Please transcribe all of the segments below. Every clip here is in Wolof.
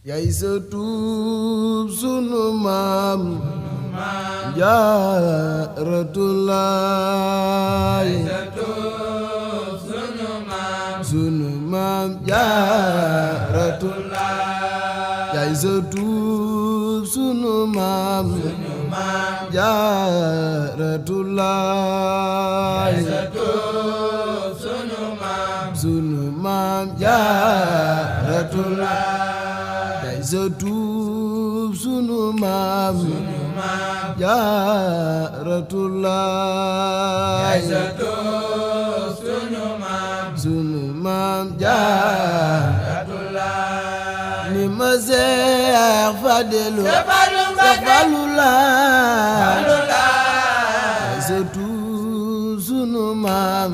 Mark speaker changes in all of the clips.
Speaker 1: yaay sa tuub sunu maam Jaaratulaay sunu maam Jaaratulaay yaay sa tuub sunu maam Jaaratulaay sunu maam Jaaratulaay yaay sa tuub sunu maam Jaaratulaay sunu maam Jaaratulaay ni ma Seex Fadilu yaay sa tuub sunu maam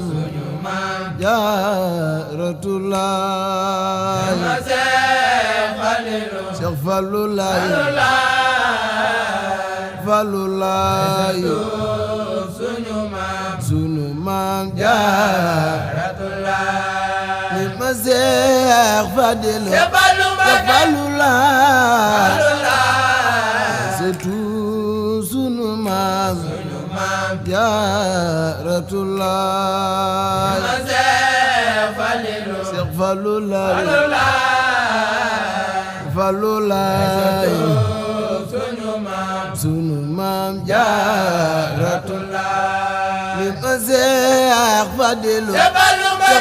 Speaker 1: Jaaratulaay Seex Fallu laay Fallu laay sunu maam Jaaratulaay ni ma Seex Fadilu Fallu laay sa tuub sunu maam Jaaratulaay Seex Fallu laay Fallu laay sunu maam Jaaratulaay ni ma Seex Fadilu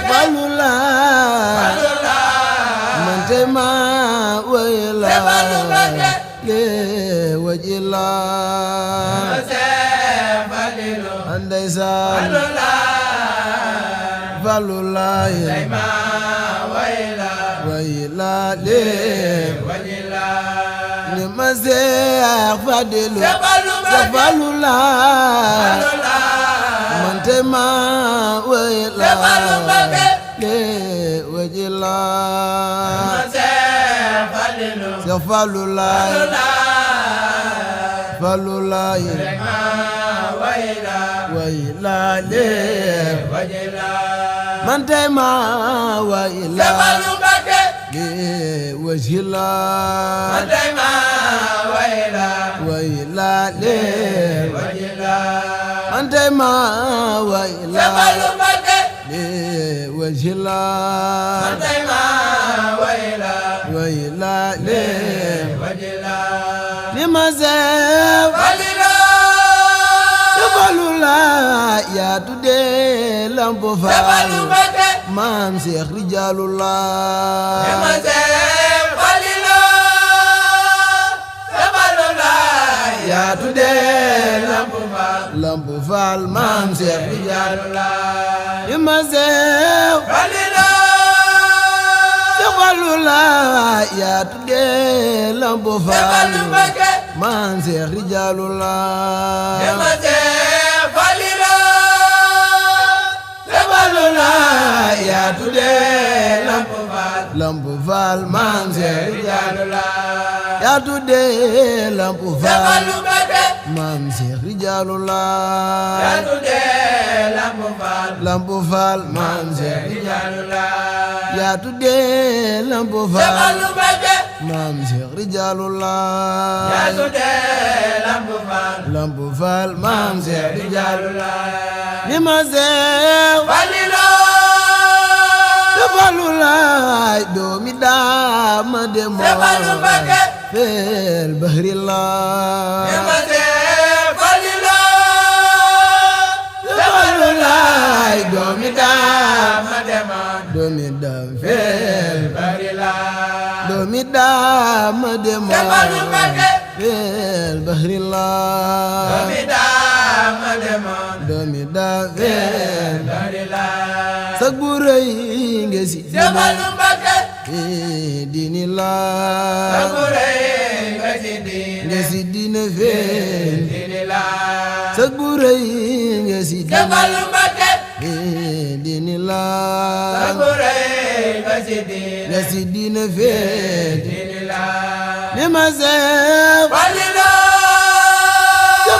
Speaker 1: Fallu laay man tey ma way la le waji la ndeysaan Fallu laay way la le ni ma Seex Fadilu Fallu laay man tey ma way la le waji la Seex Fallu laay Fallu laay way la le man tey ma way la le waji la way la le man tey ma way la le waji la way la le ni ma Seex Fallu laay yaa tuddee Lamp Fall maam Seex Rijaalulaay yaa tuddee Lamp Fall maam Seex Rijaalulaay ni ma Seex Fallu laay yaa tuddee Lamp Fall maam Seex Rijaalulaay yaa tuddee Lamp Fall maam Seex Rijaalulaay yaa tuddee Lamp Fall maam Seex Rijaalulaay Lamp Fall maam Seex Rijaalulaay yaa tuddee Lamp Fall maam Seex Rijaalulaay Lamp Fall maam Seex Rijaalulaay ni ma Seex Fallu laay doomi daama demoo feel bahri laay Fallu laay doomi daama demoo feel bahri laay doomi daama demoo feel bahri laay doomi daama feel bahri laay sag bu rëy nga si diine laay nga si diine feel sag bu rëy nga si diine laay nga si diine feel ni ma Seex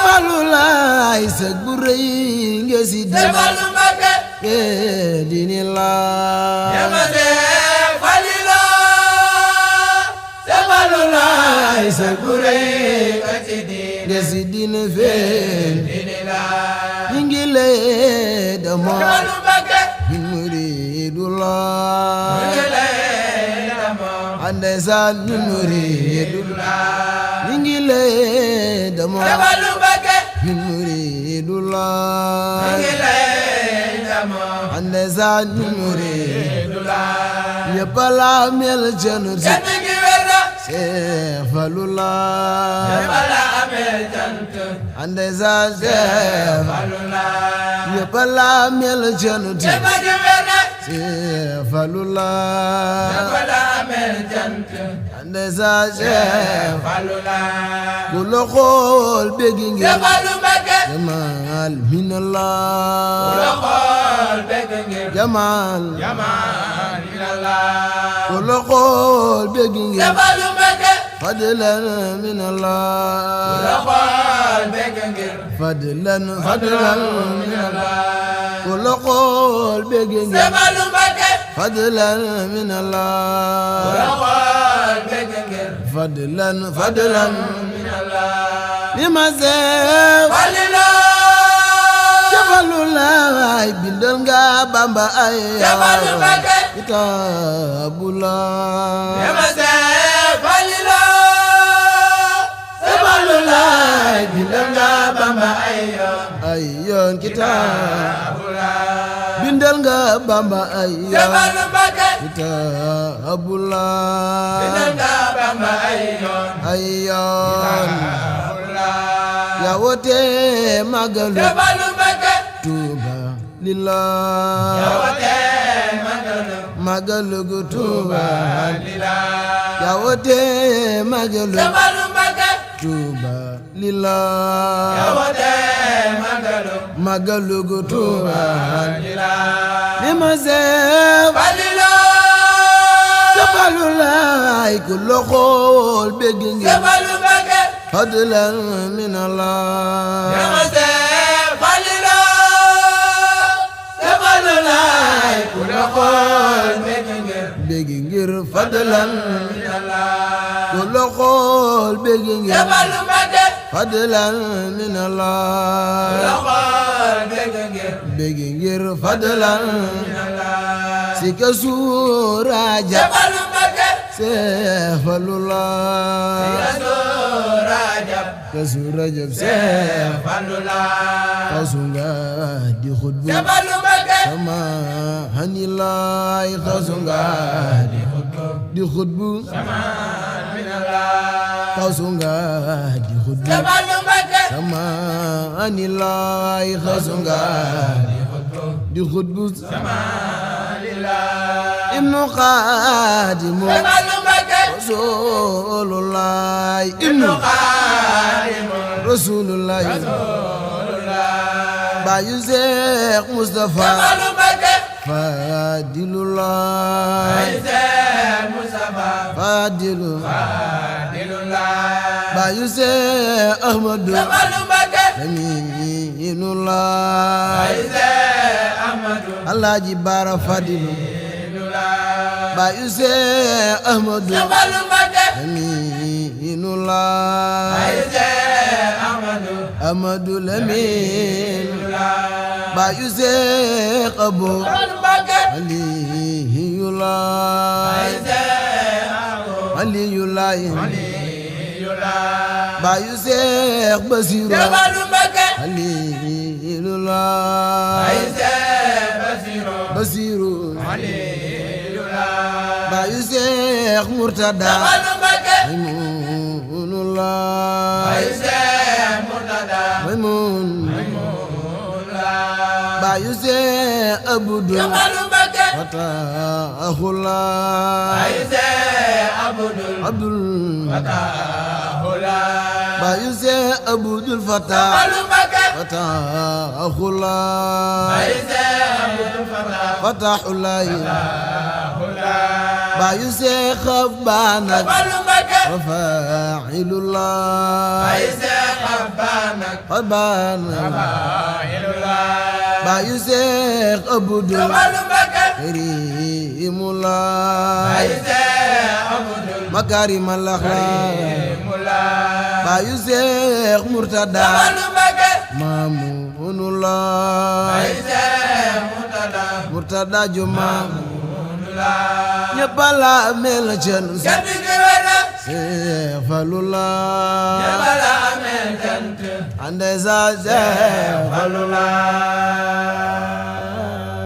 Speaker 1: Fallu laay sag bu rëy nga si diine laay Jabalulaay sa gurey ka ci diine desi diine feen diine la ñi ngi lay dama Jabalu Mbàkke bin muridullah ñi ngi lay dama andesaan bin muridullah ñi ngi lay dama Jabalu Mbàkke bin muridullah ñi ngi lay dama andesaan bin muridullah ñëpp la mel cenu cant gi wér na Seex Falullah ñëpp la mel cant andesaan Seex Falullah ñëpp la mel cenu cant gi wér na Seex Falullah ñëpp la mel cant andesaan Seex Falullah ku la xool béggi ngir Seex Fallu Mbàkke jamal minallah ku la xool béggi ngir jamal ku la xool béggi ngir Seex Fallu Mbàkke fadlan minallah ku la xool béggi ngir fadlan minallah ku la xool béggi ngir Seex Fallu Mbàkke fadlan minallah ku la xool béggi ngir fadlan minallah li ma Seex Falullah bindal nga Bamba ay Seex Fallu Mbàkke kitaabullah li ma Seex Falullah bindal nga Bamba ay yoon kitaabullah bindal nga Bamba ay yoon Seex Fallu Mbàkke kitaabullah bindal nga Bamba ay yoon yaa woote magalu Seex Fallu Mbàkke Tuuba lillah yaa woote magalu gu Tuuba lillah yaa woote magalu Seex Fallu Mbàkke Tuuba lillah yaa woote magalu gu Tuuba lillah ni ma Seex Falullah ku la xool béggi ngir Seex Fallu Mbàkke fadlan minallah yaa ma Seex Falullah ku la xool béggi ngir fadlan minallah ku la xool béggi ngir Seex Fallu Mbàkke fadlan minallah ku la xool béggi ngir fadlan minallah si ka suuraja Seex Fallu Mbàkke Seex Falullah kasu rajab Seex Falullah kasu nga di xutbu Seex Fallu Mbàkke sama hanilaay kasu nga di xutbu sama kasu nga di xutbu Seex Fallu Mbàkke sama hanilaay kasu nga di xutbu sama ibnu Xaadimu Seex Fallu Mbàkke Rasulullah ibnu Xaadimu Rasulullah baayu Seex Mustafa Seex Fallu Mbàkke Fadilullah Seex Mustafa Fadilullah baayu Seex Ahmadu Seex Fallu Mbàkke Aminullah Seex Ahmadu Alaaji Baara Fadilu baayu Seex Ahmadu Seex Fallu Mbàkke Aminullah Seex Ahmadu Laminullah baayu Seex Abo Aliyullah Aliyullah baayu Seex Basiru Seex Fallu Mbàkke Aliyullah Basiru baayu Seex Murtada Seex Fallu Mbàkke Maymunullah baayu Seex Abdu Seex Fallu Mbàkke Fatahullah Abdul baayu Seex Abdul Fatah Seex Fallu Mbàkke Fatahullah Fatahullah baayu Seex Xabbaan Seex Fallu Mbàkke Rafaa'ilullah Xabbaan baayu Seex Abdu Seex Fallu Mbàkke Kariimullah makarimal akhlaq bayu Seex Murtada Maamunullah Murtada Juma ñëpp la mel cën Seex Falullah ande sa Seex Falullah